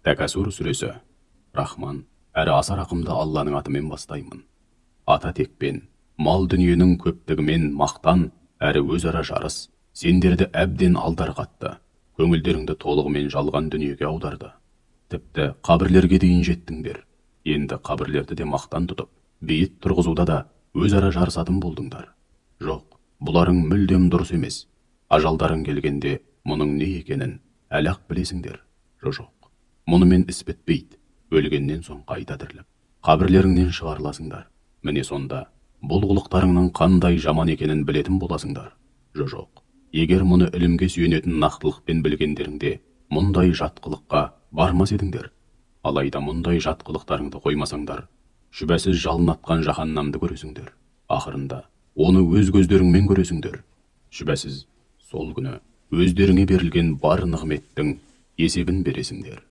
Тәкәсур сүресі. Рахман, әрі аса рақымды Алланың атымен бастаймын. Ата текпен, мал дүниенің көптігімен мақтан, әрі өзара жарыс, сендерді әбден алдарқатты, көңілдеріңді толығымен жалған дүниеге аударды. Тіпті қабірлерге дейін жеттіңдер. Енді қабірлерді де мақтан тұтып, бейіт тұрғызуда да өзара жарысатын болдыңдар. Жоқ, бұларың мүлдем дұрыс емес. Ажалдарың келгенде мұның не екенін әлі-ақ білесіңдер. Жоқ. Мұнымен іс бітпейді. Өлгеннен соң қайта тіріліп, қабірлеріңнен шығарыласыңдар. Міне сонда бұл қылықтарыңның қандай жаман екенін білетін боласыңдар. Жоқ. Егер мұны ілімге сүйенетін нақтылықпен білгендеріңде мұндай жат қылыққа бармас едіңдер. Алайда мұндай жат қылықтарыңды қоймасаңдар, шүбәсіз жалын атқан жаһаннамды көресіңдер. Ақырында оны өз көздеріңмен көресіңдер. Шүбәсіз сол күні өздеріңе берілген бар нығметтің есебін бересіңдер.